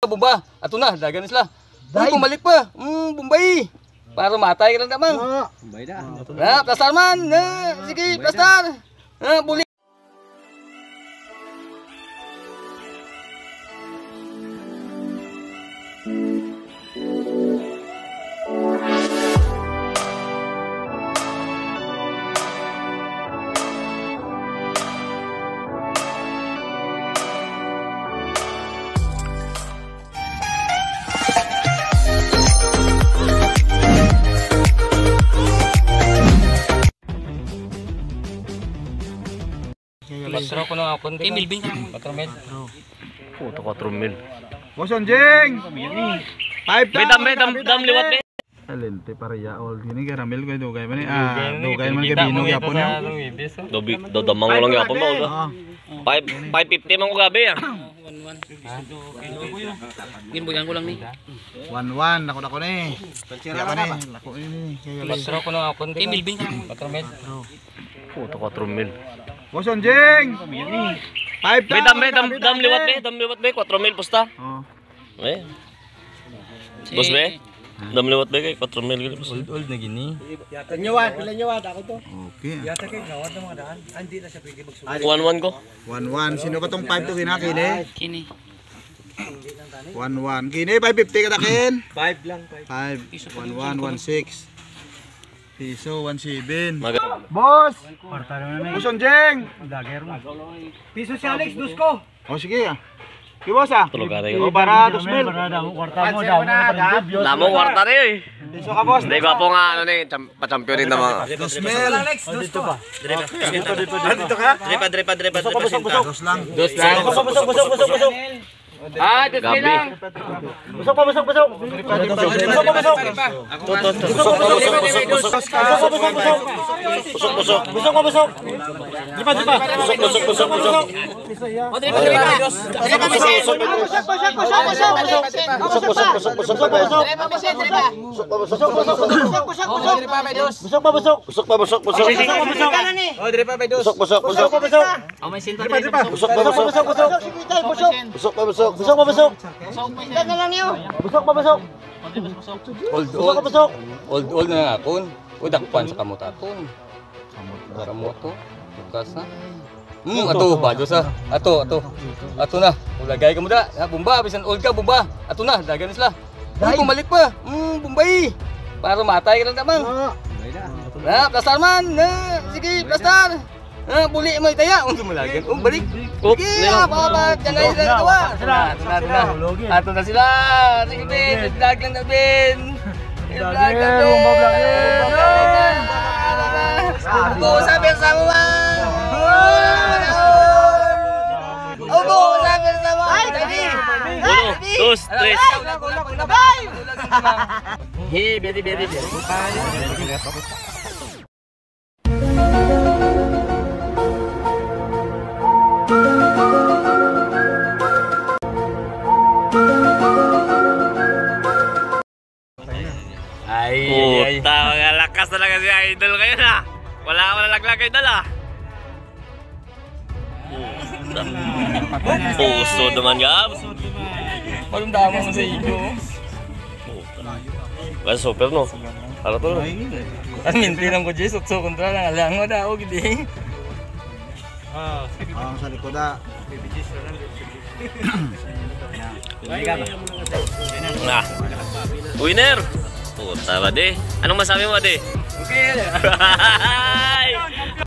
Bumba, ato na, dagan na sila. Uy, bumalik pa. Bumbay. Para matay ka lang naman. Bumbay na. Na, plastar man. Na, sige, plastar. Na, buli. Patro ko na ako. Eh, milbing ka lang. 4 mil. Puto, 4 mil. Boss Onjing! 5 Be, dam, dam, liwat be. Talente pareya old gini karamel ko dugay man ah dugay man gabi no gyapon yo. Dobi, dodamang ko lang yapon ba? Ah, 5, 550 man ko gabi ah. Ginbuyan ko lang ni. 1-1 nako nako ni. Siya pa ni. Lako ni. Patro ko na ako. Eh, milbing ka lang. 4 mil. Puto, 4 mil. Boss Onjing! 5 Be, dam, be, dam, dam, liwat be, dam, liwat be, 4 mil pusta. Oh. Eh. Boss be, dam liwat be kay 4 mil gani boss. Old old na gini. Okay. 1-1 ko. 1-1 sino ba tong 5 to kinakini? Kini. 1-1. Kini 550 ka takin. 5 lang 5. 1 1 1 6. Piso 1 7. Mag Boss! Boss Onjing! Piso si Alex, dus ko. Oh sige ah. Di boss ah. Tulog ka rin. O para 2 mil. Damo kwarta rin eh. Piso ka boss. Hindi gwapo nga ano ni, pa-champion rin naman. 2 mil. Alex, dus ko. Dito ka? Drepa, drepa, drepa, drepa, sinta. Dos lang. Dos lang. Busok, busok, busok, busok, busok. Ah, dos mil Gabi. lang. Busok pa, busok, busok. Busok pa, busok. Busok, busok, busok, busok. Busok, busok, busok. Busok, busok. Busok pa, busok. Dripa, dripa. Busok, busok, busok, busok. Busok, busok, busok, busok, busok. Busok, busok. Busok pa, busok. Busok pa, busok, busok. Busok pa, busok. Busok, busok, busok. Busok pa, busok. Busok pa, busok. Busok, busok. Busok pa, busok. Busok pa, busok. Busok pa, busok. Old Busok old. pa, busok. Old old na akon. O dakpan sa kamot aton. Kamot to. Bukas na. Ato ba sa. Ato, ato. Ato na. Ulagay ka mo da. Ha, bumba bisan old ka bumba. Ato na, dagan na sila. Uy, bumalik pa. Bumbay. Para matay ka lang naman. Na, plastar man. Na, sige, plastar. Na, buli mo itaya. Unsa malagan. Oh, balik. Sige, ah, baba, kanay sila nagawa. Ato na, ato na, ato na. Ato na sila. Sige, Ben. Vlog lang na, Ben. Vlog lang, Ben. Ubo sa persa mo, man. Ubo sa persa mo. Dali. Uno, dos, tres. Hey, bedi, bedi, bedi. Ay, ay, ay. Puta, mga lakas talaga si Idol ngayon ah. Wala wala laglag Idol ah. Puta. Puso naman gab. Parang damo mo sa iyo. Puta. Wala super no. Ano to? Ang minti lang ko Jess, utso kontra lang alang mo daw gidi. Ang sa likod ah. Ah. Winner. Puta ba de? Anong masabi mo de? Okay.